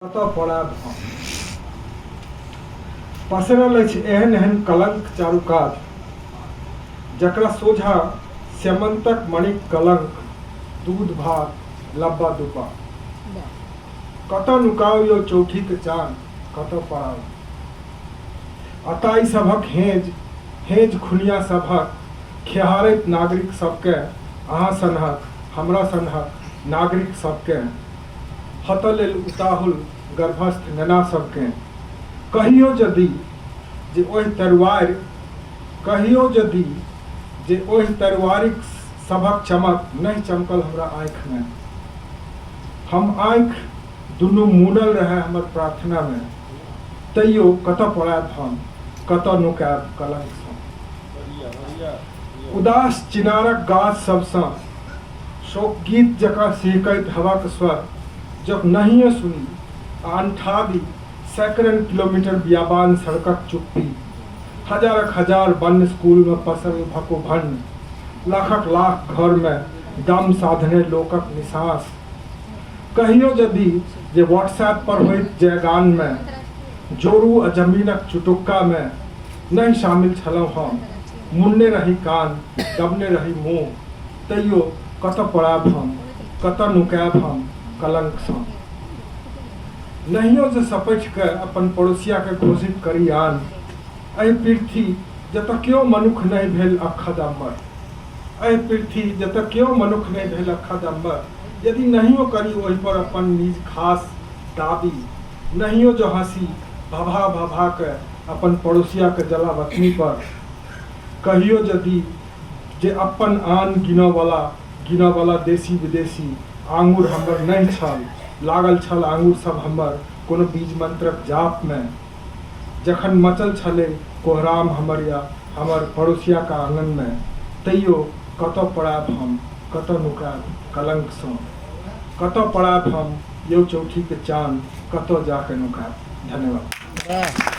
कतऽ पड़ायब हम? पसरल अछि एहन एहन कलंक चारू कात, जकरा सोझाँ स्यमन्तक मणिक कलंक दूध भात लब्बा दुब्बा। कतऽ नुकाउ यौ चौठीक चान, कतऽ पड़ाउ? अताइ सभक हेंज, हेंज खुनिया सभक खेहारैत नागरिक सभकेँ, अहाँ सनहक, हमरा सनहक नागरिक सभकेँ हतऽ लेल उताहुल गर्भस्थ नेना सभकेँ कहियो यदि जे ओहि तरुआरि कहियो यदि जे ओहि तरुआरिक सभक चमक नहि चमकल हमरा आँखिमे, हम आँखि दुनू मूनल रहए हमर प्रार्थनामे, तैयो कतऽ पड़ायब हम, कतऽ नुकायब कलंकसँ। उदास चिनारक गाछ सभसँ शोकगीत जकाँ सिहकैत हवाक स्वर जँ नहिये सुनी आ अनठा दी सैकड़न किलोमीटर बियाबान सड़कक चुप्पी, हजारक हजार बन्न स्कूलमे पसरल भकोभन्न, लाखक लाख घरमे दम साधने लोकक निसाँस, कहियो यदि जे व्हाट्सएप पर होइत जयगानमे जोरू आ जमीनक चुटुक्कामे नहि शामिल छलहुँ हम, मुनने रही कान, दबने रही मुँह, तैयो कतऽ पड़ायब हम, कतऽ नुकायब हम कलंकसँ। नहियो जे सपटि कऽ अपन पड़ोसियाकेँ घोषित करी आन, एहि पिरथी जतऽ केओ मनुक्ख नहि भेल अक्खद अम्बर। एहि पिरथी जतऽ केओ मनुक्ख नहि भेल अक्खद अम्बर, यदि नहियो करी ओहिपर अपन निज खास दाबी, नहियो जँ हँसी भभा-भभा कऽ अपन पड़ोसियाक जलावतनी पर, कहियो यदि जे अप्पन आन गिनऽवला गिनऽवला देशी-विदेशी आङुर हमर नहि छल, लागल छल आङुर सभ हमर कोनो बीजमंत्रक जापमे, जखन मचल छलै कोहराम हमर या हमर पड़ोसियाक आङनमे, तैयो कतऽ पड़ायब हम, कतऽ नुकायब कलंकसँ। कतऽ पड़ायब हम यौ चौठीक चान, कतऽ जा कऽ नुकायब। धन्यवाद।